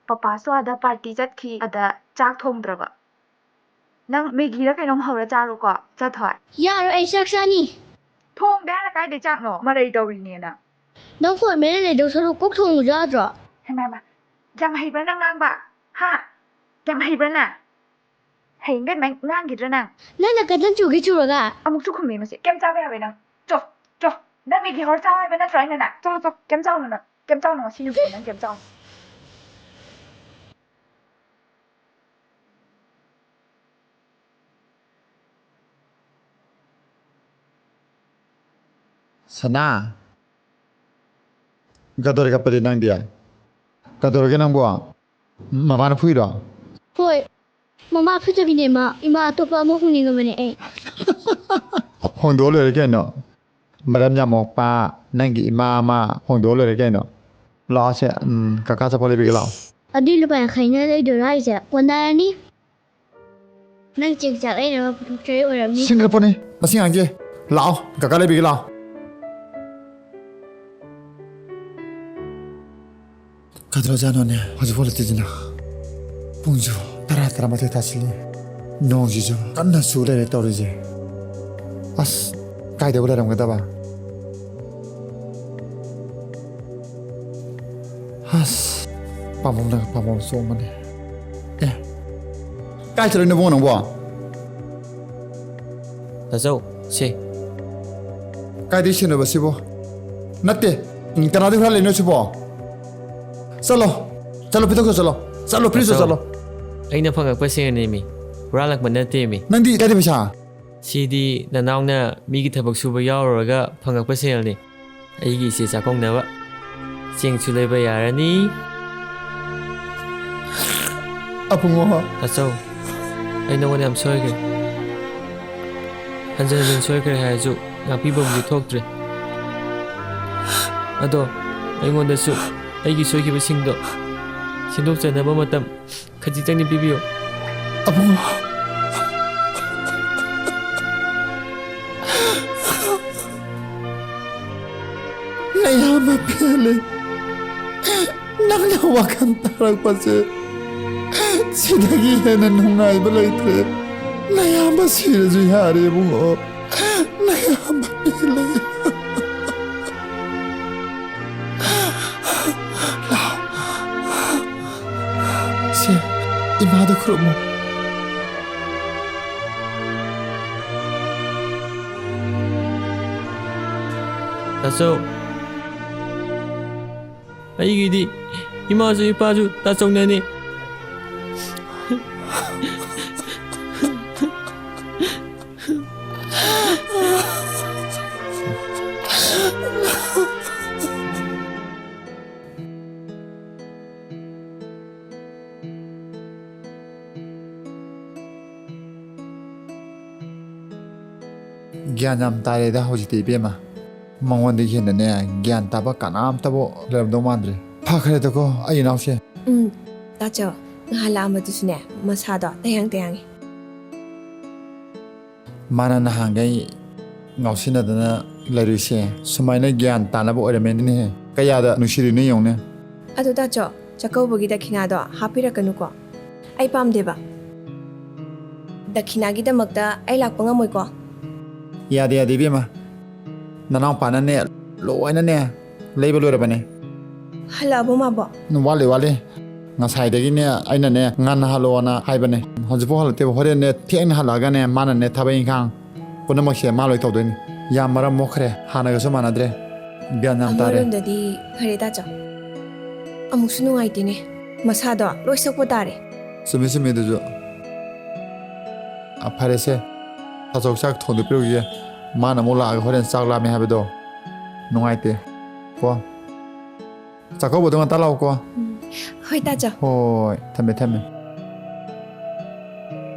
ꯄꯄꯥꯁꯨ ꯑꯥꯗ ꯄꯥꯔꯇꯤ ꯆꯠꯈꯤ, ꯑꯗ ꯆꯥꯛ ꯊꯣꯡꯗ꯭ꯔꯕ꯫ ꯅꯪ ꯃꯦꯒꯤꯔ ꯀꯩꯅꯣꯝ ꯍꯧꯔ ꯆꯥꯔꯣꯀꯣ, ꯆꯠꯊꯣꯏ꯫ ꯌꯥꯔꯣꯏ, ꯑꯩ ꯆꯥꯛ ꯆꯥꯅꯤ꯫ ꯊꯣꯡꯗꯦ ꯍꯥꯏꯔ ꯀꯥꯏꯗꯩ ꯆꯥꯛꯅꯣ? ꯃꯔꯩ ꯇꯧꯔꯤꯅꯦꯅ꯫ ꯅꯪ ꯐꯣꯟ ꯃꯦꯠꯂ ꯂꯩꯗꯧ ꯁꯔꯨꯛ ꯀꯣꯛ ꯊꯣꯡꯉꯨꯁꯨ ꯌꯥꯗ꯭ꯔꯣ? ꯍꯩꯃꯥ, ꯍꯩꯃꯥ꯫ ꯌꯥꯝ ꯍꯩꯕ꯭ꯔꯥ ꯅꯪ ꯉꯥꯡꯕ? ꯍꯥ? ꯌꯥꯝ ꯍꯩꯕ꯭ꯔꯥ ꯅꯪ? ꯍꯌꯦꯡꯗꯩ ꯑꯗꯨꯃꯥꯏ ꯉꯥꯡꯈꯤꯗ꯭ꯔꯥ ꯅꯪ? ꯅꯪꯅ ꯀꯟꯗꯟ ꯆꯨꯒꯦ ꯆꯨꯔꯒ꯫ ꯑꯃꯨꯛꯁꯨ ꯈꯨꯝꯃꯦ ꯃꯁꯤ꯫ ꯀꯩꯝ ꯆꯥꯕ ꯌꯥꯔꯣꯏ ꯅꯪ꯫ ꯆꯣ, ꯆꯣ꯫ ꯅꯪ ꯃꯦꯒꯤ ꯍꯧꯔ ꯆꯥꯎ ꯍꯥꯏꯕ ꯅꯠꯇ꯭ꯔꯣ ꯑꯩꯅ ꯅꯪ? ꯆꯣ, ꯆꯣ꯫ ꯀꯩꯝ ꯆꯥꯎꯅꯣ ꯅꯪ꯫ ꯀꯩꯝ ꯆꯥꯎꯅꯣ ꯉꯁꯤ ꯅꯨꯃꯤꯠꯇꯤ ꯅꯪ ꯀꯩꯝ ꯆꯥꯎꯅꯣ꯫ ꯁꯅꯥ, ꯀꯗꯧꯔꯦ ꯀꯞꯄꯗꯤ ꯅꯪꯗꯤ? ꯀꯗꯧꯔꯒꯦ ꯅꯪꯕꯣ? ꯃꯃꯥꯅ ꯐꯨꯏꯔꯣ? ꯍꯣꯏ, ꯃꯃꯥ ꯐꯨꯗꯕꯤꯅꯦ ꯃꯥ꯫ ꯏꯃꯥ ꯑꯇꯣꯞꯄ ꯑꯃ ꯍꯣꯡꯅꯤꯡꯉꯕꯅꯦ ꯑꯩ꯫ ꯍꯣꯡꯗꯣꯛꯑ ꯂꯣꯏꯔꯦ ꯀꯩꯅꯣ꯫ ꯃꯔꯝ ꯌꯥꯝ ꯃꯣꯛꯄ ꯅꯪꯒꯤ ꯏꯃꯥ ꯑꯃ ꯍꯣꯡꯗꯣꯛꯑ ꯂꯣꯏꯔꯦ ꯀꯩꯅꯣ꯫ ꯂꯥꯛꯑꯣ ꯁꯦ, ꯎꯝ, ꯀꯀꯥ ꯑꯆꯥꯄꯣꯠ ꯂꯩꯕꯤꯒꯦ ꯂꯥꯛꯑꯣ꯫ ꯑꯗꯨꯏ ꯂꯨꯄꯥ ꯌꯥꯡꯈꯩꯅ ꯂꯩꯗꯣꯏꯔꯣ ꯍꯥꯏꯁꯦ? ꯀꯣꯟꯅꯔꯅꯤ꯫ ꯅꯪ ꯆꯦꯡ ꯆꯥꯛ ꯂꯩꯅꯕ ꯄꯨꯊꯣꯛꯆꯔꯤ ꯑꯣꯏꯔꯝꯅꯤ꯫ ꯁꯤꯡꯈ꯭ꯔꯄꯣꯠꯅꯤ ꯃꯁꯤ ꯑꯉꯥꯡꯁꯦ꯫ ꯂꯥꯛꯑꯣ, ꯀꯀꯥ ꯂꯩꯕꯤꯒꯦ ꯂꯥꯛꯑꯣ꯫ ꯀꯩꯗꯧꯔꯖꯥꯠꯅꯣꯅꯦ ꯍꯧꯖꯤꯛꯐꯥꯎ ꯂꯩꯇ꯭ꯔꯤꯁꯤꯅ? ꯄꯨꯡꯁꯨ ꯇꯔꯥ, ꯇꯔꯥꯃꯥꯊꯣꯏ ꯇꯥꯁꯤꯜꯂꯦ꯫ ꯅꯣꯡꯁꯤꯁꯨ ꯀꯟꯅ ꯆꯨ ꯂꯩꯔꯦ ꯇꯧꯔꯤꯁꯦ꯫ ꯑꯁ, ꯀꯥꯏꯗꯕꯨ ꯂꯩꯔꯝꯒꯗꯕ? ꯑꯁ, ꯄꯥꯝꯕꯣꯝꯅꯒ ꯄꯥꯝꯕꯣꯝ ꯆꯣꯡꯕꯅꯦ꯫ ꯑꯦ, ꯀꯥꯏ ꯆꯠꯂꯨꯏꯅꯣ ꯏꯕꯨꯡꯉꯣ ꯅꯪꯕꯣ? ꯇꯥꯆꯧ, ꯁꯦ꯫ ꯀꯥꯏꯗꯩ ꯁꯦꯟꯅꯣꯕ ꯁꯤꯕꯣ? ꯅꯠꯇꯦ, ꯀꯅꯥꯗꯩ ꯍꯨꯔꯥꯜꯂꯤꯅꯣ ꯁꯤꯕꯣ? ꯆꯠꯂꯣ, ꯆꯠꯂꯣ, ꯄꯤꯊꯣꯛꯈ꯭ꯔꯣ, ꯆꯠꯂꯣ꯫ ꯆꯠꯂꯣ, ꯄꯤꯔꯨꯆꯣ, ꯇꯥꯆꯧ, ꯆꯠꯂꯣ꯫ ꯑꯩꯅ ꯐꯪꯉꯛꯄ ꯁꯦꯜꯅꯦꯃꯤ, ꯍꯨꯔꯥꯜꯂꯛꯄ ꯅꯠꯇꯦꯃꯤ꯫ ꯅꯪꯗꯤ ꯀꯥꯏꯗꯩ ꯄꯩꯁꯥ? ꯁꯤꯗꯤ ꯅꯅꯥꯎꯅ ꯃꯤꯒꯤ ꯊꯕꯛ ꯁꯨꯕ ꯌꯥꯎꯔꯨꯔꯒ ꯐꯪꯉꯛꯄ ꯁꯦꯜꯅꯤ꯫ ꯑꯩꯒꯤ ꯏꯆꯦ ꯆꯥꯛꯀꯧꯅꯕ ꯆꯦꯡꯁꯨ ꯂꯩꯕ ꯌꯥꯔꯅꯤ꯫ ꯑꯕꯨꯡꯉꯣ꯫ ꯇꯥꯆꯧ, ꯑꯩ ꯅꯉꯣꯟꯗ ꯌꯥꯝ ꯁꯣꯏꯈ꯭ꯔꯦ꯫ ꯍꯟꯖꯤꯟ ꯍꯟꯖꯤꯟ ꯁꯣꯏꯈ꯭ꯔꯦ ꯍꯥꯏꯔꯁꯨ ꯉꯥꯛꯄꯤꯐꯝꯁꯨ ꯊꯣꯛꯇ꯭ꯔꯦ꯫ ꯑꯗꯣ ꯑꯩꯉꯣꯟꯗꯁꯨ ꯑꯩꯒꯤ ꯁꯣꯏꯈꯤꯕꯁꯤꯡꯗꯣ ꯁꯦꯝꯗꯣꯛꯆꯅꯕ ꯃꯇꯝ ꯈꯖꯤꯛꯇꯪꯗꯤ ꯄꯤꯕꯤꯌꯨ꯫ ꯑꯕꯨꯡꯉꯣ, ꯅꯌꯥꯝꯕ ꯄꯦꯜꯂꯦ꯫ ꯅꯪꯅ ꯋꯥꯈꯜ ꯇꯥꯔꯛꯄꯁꯦ ꯁꯤꯗꯒꯤ ꯍꯦꯟꯅ ꯅꯨꯡꯉꯥꯏꯕ ꯂꯩꯇ꯭ꯔꯦ꯫ ꯅꯌꯥꯝꯕ ꯁꯤꯔꯁꯨ ꯌꯥꯔꯦ ꯏꯕꯨꯡꯉꯣ꯫ ꯅꯌꯥꯝꯕ ꯄꯦꯜꯂꯦ꯫ ꯂꯥꯛꯑꯣ꯫ ꯁꯦ, ꯏꯃꯥꯗ ꯈꯨꯔꯨꯝꯃꯨ꯫ ꯇꯥꯆꯧ, ꯑꯩꯒꯤꯗꯤ ꯏꯃꯥꯁꯨ ꯏꯄꯥꯁꯨ ꯇꯥꯆꯧꯅꯅꯤ꯫ ꯒ꯭ꯌꯥꯟ ꯌꯥꯝ ꯇꯥꯔꯦꯗ ꯍꯧꯖꯤꯛꯇꯤ ꯏꯕꯦꯝꯃ꯫ ꯃꯉꯣꯟꯗꯒꯤ ꯍꯦꯟꯅꯅꯦ ꯒ꯭ꯌꯥꯟ ꯇꯥꯕ ꯀꯅꯥꯝꯇꯕꯨ ꯂꯩꯔꯝꯗꯧ ꯃꯥꯟꯗ꯭ꯔꯦ꯫ ꯐꯈ꯭ꯔꯦꯗꯀꯣ ꯑꯩ ꯏꯅꯥꯎꯁꯦ꯫ ꯎꯝ, ꯇꯥꯆꯧ, ꯅꯍꯥꯟ ꯂꯥꯛꯑꯝꯕꯗꯨꯁꯨꯅꯦ ꯃꯁꯥꯗꯣ ꯇꯌꯥꯡ ꯇꯌꯥꯡꯉꯤ꯫ ꯃꯥꯅ ꯅꯍꯥꯟꯈꯩ ꯉꯥꯎꯁꯤꯟꯅꯗꯅ ꯂꯩꯔꯨꯏꯁꯦ ꯁꯨꯃꯥꯏꯅ ꯒ꯭ꯌꯥꯟ ꯇꯥꯅꯕ ꯑꯣꯏꯔꯝꯃꯦꯅꯤꯅꯦꯍꯦ꯫ ꯀꯌꯥꯗ ꯅꯨꯡꯁꯤꯔꯤꯅꯣ ꯌꯦꯡꯉꯨꯅꯦ꯫ ꯑꯗꯣ ꯇꯥꯆꯧ, ꯆꯥꯛꯀꯧꯕꯒꯤ ꯗꯈꯤꯅꯥꯗꯣ ꯍꯥꯞꯄꯤꯔꯛꯀꯅꯨꯀꯣ꯫ ꯑꯩ ꯄꯥꯝꯗꯦꯕ꯫ ꯗꯈꯤꯅꯥꯒꯤꯗꯃꯛꯇ ꯑꯩ ꯂꯥꯛꯄ ꯉꯝꯃꯣꯏꯀꯣ꯫ ꯌꯥꯗꯦ, ꯌꯥꯗꯦ ꯏꯕꯦꯝꯃ꯫ ꯅꯅꯥꯎꯄꯥꯅꯅꯦ ꯂꯣꯏꯅꯅꯦ ꯂꯩꯕ ꯂꯣꯏꯔꯕꯅꯦ꯫ ꯍꯜꯂꯛꯑꯕꯣ ꯃꯥꯕꯣ? ꯋꯥꯠꯂꯤ, ꯋꯥꯠꯂꯤ꯫ ꯉꯁꯥꯏꯗꯒꯤꯅꯦ ꯑꯩꯅꯅꯦ ꯉꯟꯅ ꯍꯜꯂꯛꯑꯣꯅ ꯍꯥꯏꯕꯅꯦ꯫ ꯍꯧꯖꯤꯛꯐꯥꯎ ꯍꯜꯂꯛꯇꯦꯕ꯫ ꯍꯣꯔꯦꯟꯅꯦ ꯊꯦꯡꯅ ꯍꯜꯂꯛꯑꯒꯅꯦ ꯃꯥꯅꯅꯦ ꯊꯕꯛ ꯏꯪꯈꯥꯡ ꯄꯨꯝꯅꯃꯛꯁꯦ ꯃꯥ ꯂꯣꯏ ꯇꯧꯗꯣꯏꯅꯤ꯫ ꯌꯥꯝ ꯃꯔꯝ ꯃꯣꯛꯈ꯭ꯔꯦ, ꯍꯥꯟꯅꯒꯁꯨ ꯃꯥꯟꯅꯗ꯭ꯔꯦ꯫ ꯒ꯭ꯌꯥꯟ ꯌꯥꯝ ꯇꯥꯔꯦ꯫ ꯑꯃꯔꯣꯝꯗꯗꯤ ꯐꯔꯦ ꯇꯥꯆꯧ꯫ ꯑꯃꯨꯛꯁꯨ ꯅꯨꯡꯉꯥꯏꯇꯦꯅꯦ꯫ ꯃꯁꯥꯗꯣ ꯂꯣꯏ ꯁꯣꯛꯄ ꯇꯥꯔꯦ꯫ ꯆꯨꯝꯃꯤ, ꯆꯨꯝꯃꯤ ꯑꯗꯨꯁꯨ꯫ ꯑ, ꯐꯔꯦꯁꯦ꯫ ꯇꯥꯆꯧ ꯆꯥꯛ ꯊꯣꯡꯗꯣꯛꯄꯤꯔꯨꯈꯤꯒꯦ꯫ ꯃꯥꯅ ꯑꯃꯨꯛ ꯂꯥꯛꯑꯒ ꯍꯣꯔꯦꯟ ꯆꯥꯛ ꯂꯥꯝꯃꯦ ꯍꯥꯏꯕꯗꯣ ꯅꯨꯡꯉꯥꯏꯇꯦ꯫ ꯀꯣ꯫ ꯆꯥꯛꯀꯧꯕꯗꯣ ꯉꯟꯇꯥ ꯂꯥꯛꯎꯀꯣ꯫ ꯎꯝ꯫ ꯍꯣꯏ, ꯇꯥꯆꯧ꯫ ꯍꯣꯏ, ꯊꯝꯃꯦ, ꯊꯝꯃꯦ꯫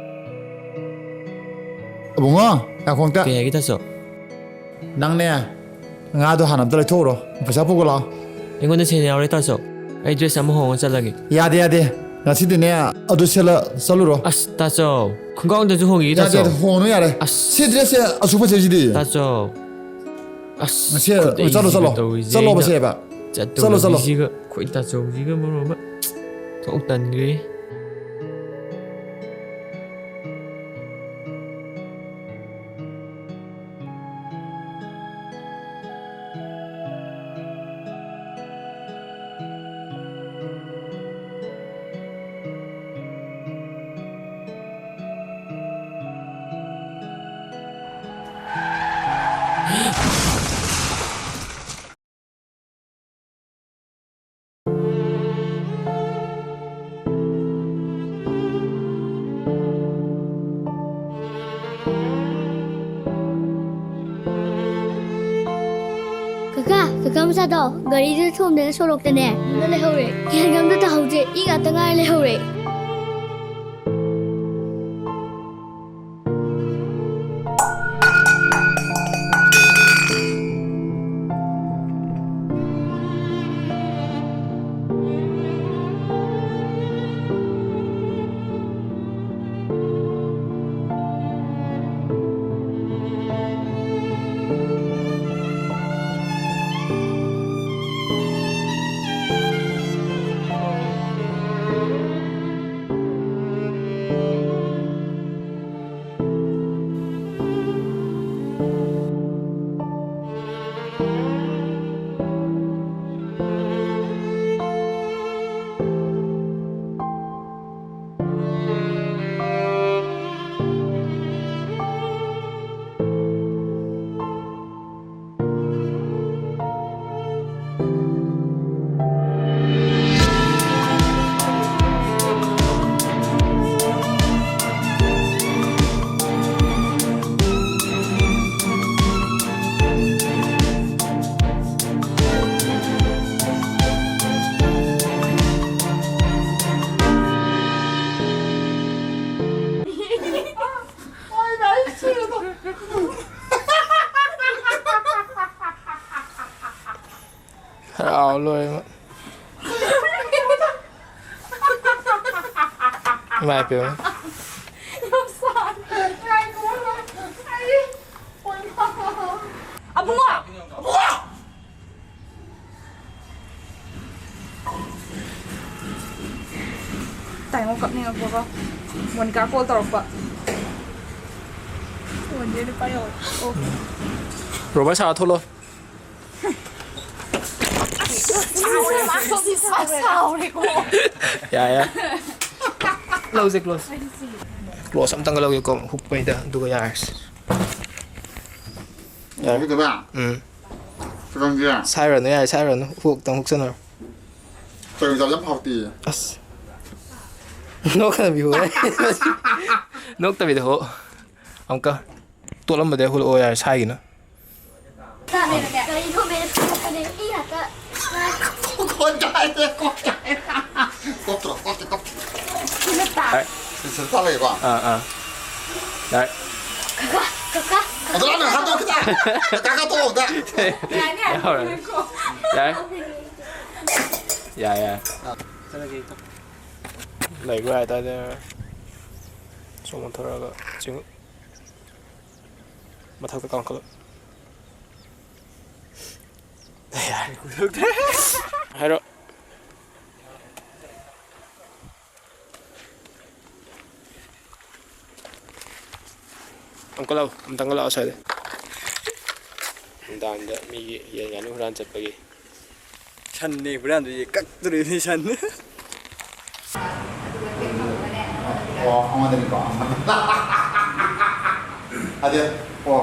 ꯑꯕꯨꯡꯉꯣ, ꯉꯥꯏꯈꯣ ꯑꯝꯇ꯫ ꯀꯩ ꯍꯥꯏꯒꯦ, ꯇꯥꯆꯧ? ꯅꯪꯅꯦ, ꯉꯥꯗꯣ ꯍꯥꯟꯅ ꯑꯝꯇ ꯂꯩꯊꯣꯛꯎꯔꯣ, ꯄꯩꯁꯥ ꯄꯨꯒꯣ ꯂꯥꯛꯑꯣ꯫ ꯑꯩꯉꯣꯟꯗ ꯁꯦꯟ ꯌꯥꯎꯔꯦ ꯇꯥꯆꯧ, ꯑꯩ dress ꯑꯃ ꯍꯣꯡꯉ ꯆꯠꯂꯒꯦ꯫ ꯌꯥꯗꯦ, ꯌꯥꯗꯦ, ꯉꯁꯤꯗꯤꯅꯦ ꯑꯗꯨ ꯁꯦꯠꯂ ꯆꯠꯂꯨꯔꯣ꯫ ꯑꯁ ꯇꯥꯆꯧ, ꯈꯣꯡꯒ꯭ꯔꯥꯎꯗꯁꯨ ꯍꯣꯡꯉꯤꯒꯦ ꯌꯥꯗꯦ, ꯇꯥꯆꯧ꯫ ꯌꯥꯗꯦ, ꯍꯣꯡꯉꯨ ꯌꯥꯔꯦ꯫ ꯑꯁ ꯁꯤ dress ꯁꯦ ꯑꯁꯨꯛ ꯐꯖꯩꯁꯤꯗꯤ꯫ ꯇꯥꯆꯧ, ꯑꯁ ꯉꯁꯤ, ꯈꯨꯗꯩꯁꯤꯒ ꯆꯠꯂꯣ, ꯆꯠꯂꯣ꯫ ꯇꯧꯔꯤꯁꯦ ꯆꯠꯂꯣꯕ ꯑꯩꯅ꯫ ꯁꯦꯕ꯫ ꯆꯠꯂꯣ, ꯆꯠꯂꯣ꯫ ꯆꯠꯇꯧꯔꯤꯁꯤꯒ ꯑꯩꯈꯣꯏ ꯇꯥꯆꯧꯁꯤꯒ ꯃꯔꯣꯟ ꯑꯃ ꯊꯣꯛ ꯇꯟꯈ꯭ꯔꯦ꯫ ꯀꯀꯥ, ꯀꯀꯥ ꯃꯆꯥꯗꯣ ꯒꯥꯔꯤꯗ ꯊꯣꯝꯗꯅ ꯁꯣꯔꯣꯛꯇꯅꯦ ꯃꯨꯟꯅ ꯂꯩꯍꯧꯔꯦ꯫ ꯒ꯭ꯌꯥꯟꯒ ꯑꯝꯇ ꯇꯥꯍꯧꯗ꯭ꯔꯦ, ꯏ ꯉꯥꯛꯇ ꯉꯥꯏꯔ ꯂꯩꯍꯧꯔꯦ꯫ ꯏꯃꯥ ꯏꯄꯦꯝꯃ꯫ ꯌꯥꯝ ꯁꯥꯟꯅ ꯉꯥꯏꯈꯣ꯫ ꯑꯩ ꯑꯣꯏꯃꯥ꯫ ꯑꯕꯨꯡꯉꯣ! ꯑꯕꯨꯡꯉꯣ! ꯇꯥꯏꯃꯣ ꯀꯞꯅꯤꯡꯉꯛꯄꯀꯣ꯫ ꯃꯣꯅꯤꯀꯥ ꯀꯣꯜ ꯇꯧꯔꯛꯄ꯫ ꯐꯣꯟꯁꯦ ꯅꯨꯄꯥ ꯌꯧꯔꯦ꯫ ꯑꯣ꯫ ꯔꯣꯕꯔꯠ ꯁꯥꯔ ꯊꯣꯛꯂꯣ꯫ ꯁꯥꯎꯔꯦꯀꯣ꯫ ꯌꯥ, ꯌꯥ꯫ ꯂꯧꯁꯦ, ꯀ꯭ꯂꯣꯁ꯫ ꯀ꯭ꯂꯣꯁ ꯑꯝꯇꯪꯒ ꯂꯧꯒꯦꯀꯣ, ꯍꯨꯛꯄꯩꯗ, ꯑꯗꯨꯒ ꯌꯥꯔꯁꯤ꯫ ꯌꯥꯔꯦ꯫ ꯍꯨꯛꯇꯕ? ꯎꯝ꯫ ꯀꯩꯗꯧꯔꯒꯦ? ꯁꯥꯏꯔꯅꯨ, ꯌꯥꯔꯦ, ꯁꯥꯏꯔꯅꯨ꯫ ꯍꯨꯛꯇꯪ ꯍꯨꯛꯆꯟꯅꯔꯣ꯫ ꯆꯧꯔꯤ ꯆꯥꯕꯁꯦ ꯌꯥꯝ ꯍꯥꯎꯇꯦ꯫ ꯑꯁ꯫ ꯅꯣꯛꯀꯅꯨ, ꯍꯨꯛ꯫ ꯅꯣꯛꯇꯕꯤꯗ ꯍꯨꯛ꯫ ꯑꯃꯨꯛꯀ꯫ ꯇꯣꯠꯂꯝꯕꯗꯩ ꯍꯨꯛꯂꯛꯑꯣ ꯌꯥꯔꯦ, ꯁꯥꯏꯒꯤꯅꯣ꯫ ꯀꯔꯤꯅꯣ ꯃꯦ? ꯀꯣꯛ ꯆꯥꯛꯑꯦ, ꯀꯣꯛ ꯆꯥꯛꯑꯦ꯫ ꯀꯣꯛꯇ꯭ꯔꯣ, ꯀꯣꯛꯇ꯭ꯔꯣ, ꯀꯣꯛꯇ꯭ꯔꯣ꯫ ꯁꯤꯗ ꯇꯥ-꯫ ꯌꯥꯔꯦ꯫ ꯁꯤꯗ ꯆꯥ ꯂꯩꯀꯣ? ꯑꯥ, ꯑꯥ꯫ ꯌꯥꯔꯦ꯫ ꯀꯀꯥ, ꯀꯀꯥ꯫ ꯑꯗꯣ ꯅꯪ ꯍꯥꯠꯇꯣꯛꯈꯤꯗ꯫ ꯀꯀꯥ ꯇꯣꯛꯑꯣꯗ꯫ ꯌꯥꯔꯦ, ꯌꯥꯔꯦ꯫ ꯌꯥꯔꯦ꯫ ꯌꯥꯔꯦ, ꯌꯥꯔꯦ꯫ ꯂꯩꯕ ꯍꯥꯏꯇꯥꯔꯦ꯫ ꯁꯣꯝ ꯑꯣꯟꯊꯣꯔꯛꯑꯒ ꯆꯤꯡ-, ꯃꯊꯛꯇ ꯀꯥꯈꯠꯂꯣ꯫ ꯌꯥꯔꯦ꯫ ꯍꯥꯏꯔꯣ꯫ ꯑꯃꯨꯛꯀ ꯂꯥꯛꯑꯣ, ꯑꯝꯇꯪꯒ ꯂꯥꯛꯑꯣ ꯁ꯭ꯋꯥꯏꯗ꯫ ꯅꯨꯡꯗꯥꯡꯗ ꯃꯤꯒꯤ ꯌꯦꯟ ꯉꯥꯅꯨ ꯍꯨꯔꯥꯟ ꯆꯠꯄꯒꯤ꯫ ꯁꯟꯅꯦ ꯍꯨꯔꯥꯟꯗꯣꯏꯁꯦ, ꯀꯛꯇꯣꯔꯤꯅꯦ ꯁꯟ꯫ ꯑꯣ, ꯑꯃꯗꯅꯤꯀꯣ꯫ ꯑꯗ, ꯑꯣ,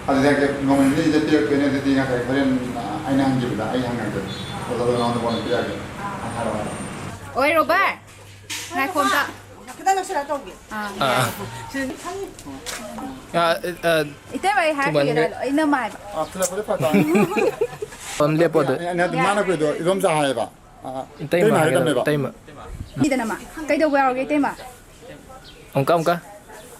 ꯑꯗꯨꯗꯒꯤ ꯅꯣꯡꯃ ꯅꯤꯅꯤꯁꯤꯗ ꯄꯤꯔꯛꯇꯣꯏꯅꯦ꯫ ꯑꯗꯨꯗꯤ ꯉꯁꯥꯏ ꯍꯣꯔꯦꯟ, ꯑ, ꯑꯩꯅ ꯍꯪꯈꯤꯕꯗ ꯑꯩ ꯍꯪꯉꯒꯦ꯫ ꯑꯗꯨꯒ ꯅꯉꯣꯟꯗ ꯀꯣꯟꯅ ꯄꯤꯔꯛꯑꯒꯦ꯫ ꯍꯥꯏꯔꯣ, ꯍꯥꯏꯔꯣ꯫ ꯑꯣꯏ, ꯔꯣꯕꯔꯠ꯫ ꯉꯥꯏꯈꯣ ꯑꯝꯇ꯫ ꯈꯤꯇꯪ ꯅꯛꯁꯤꯜꯂꯒ ꯇꯧꯒꯦ꯫ ꯑꯥ, ꯑꯥ, ꯑꯥ꯫ ꯌꯥꯏ꯫ ꯑꯥ, ꯑꯥ, ꯏꯇꯩꯃ, ꯑꯩ ꯍꯥꯏꯔꯛꯈꯤꯒꯦ ꯊꯨꯃꯟꯈ꯭ꯔꯦ꯫ ꯗꯥꯏꯂꯣꯛ꯫ ꯑꯩꯅ ꯃꯥꯏꯕ꯫ ꯑꯥ, ꯊꯤꯜꯂꯛꯄꯗꯤ ꯐꯔꯛ ꯇꯥꯅꯤ꯫ ꯑꯗꯨꯝ ꯂꯦꯞꯄꯣ ꯑꯗꯨ꯫ ꯑꯩ, ꯑꯩ, ꯑꯩ, ꯃꯥꯅ ꯀꯨꯏꯗꯣ ꯏꯗꯣꯝꯆꯥ ꯍꯥꯏꯌꯦꯕ꯫ ꯑꯥ, ꯏꯇꯩꯃ ꯏꯇꯩꯃ ꯍꯥꯏꯒꯗꯕꯅꯦ, ꯍꯥꯏꯒꯗꯕꯅꯦꯕ꯫ ꯏꯇꯩꯃ꯫ ꯃꯤꯗꯅ ꯃꯥ꯫ ꯀꯩꯗꯧꯕ ꯌꯥꯎꯔꯒꯦ, ꯏꯇꯩꯃ? ꯑꯃꯨꯛꯀ, ꯑꯃꯨꯛꯀ꯫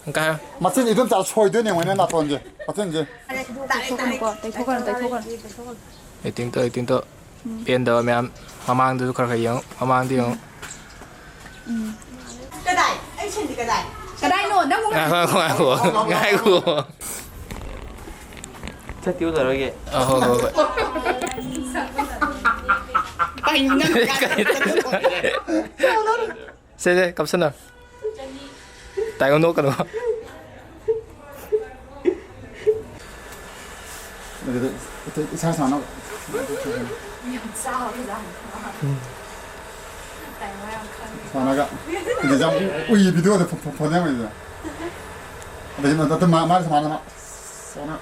ꯑꯃꯨꯛꯀ ꯍꯥꯏꯌꯣ꯫ ꯃꯆꯤꯟ ꯏꯗꯣꯝꯆꯥ ꯁꯣꯏꯗꯣꯏꯅꯦ ꯃꯣꯏꯅ ꯅꯥꯇꯣꯟꯁꯦ꯫ ꯃꯆꯤꯟꯁꯦ꯫ ꯇꯩꯊꯣꯛꯀꯅꯨꯀꯣ, ꯇꯩꯊꯣꯛꯀꯅꯨ, ꯇꯩꯊꯣꯛꯀꯅꯨ꯫ Acting ꯇꯧ, acting ꯇꯧ꯫ ꯎꯝ꯫ ꯄꯦꯟꯗꯕ ꯃꯌꯥꯝ ꯃꯃꯥꯡꯗꯁꯨ ꯈꯔ ꯈꯔ ꯌꯦꯡꯉꯨ, ꯃꯃꯥꯡꯗ ꯌꯦꯡꯉꯨ꯫ ꯎꯝ꯫ ꯀꯗꯥꯏ? ꯀꯗꯥꯏꯅꯣ? ꯅꯪ ꯉꯥꯏꯈꯣ, ꯉꯥꯏꯈꯣ, ꯉꯥꯏꯈꯣ, ꯉꯥꯏꯈꯣ꯫ ꯆꯠꯇꯤ ꯎꯠꯂꯔꯣꯏꯒꯦ꯫ ꯑ, ꯍꯣꯏ, ꯍꯣꯏ, ꯍꯣꯏ꯫ ꯁꯦ, ꯁꯦ, ꯀꯞꯁꯟꯅ꯫ ꯇꯥꯏꯒꯣꯟꯗꯣꯛꯀꯅꯨ꯫ ꯑꯗꯨꯗ ꯏꯁꯥ ꯁꯥꯟꯅꯕ꯫ ꯌꯥꯝ ꯆꯥꯎꯔꯖꯥꯠꯅꯤ꯫ ꯇꯥꯏꯃꯔ ꯌꯥꯝ ꯈꯪꯉꯦ꯫ ꯁꯥꯟꯅꯒ꯫ ꯑꯗꯨꯗ ꯌꯥꯝ ꯎꯏ ꯚꯤꯗꯤꯑꯣꯗ ꯐ-, ꯐ-, ꯐꯣꯟ ꯌꯥꯝ ꯎꯏꯗ꯫ ꯑꯗꯩ ꯃ-, ꯃ-, ꯃꯥ-, ꯃꯥꯅ ꯁꯥꯟꯅ-, ꯁꯥꯟꯅ-,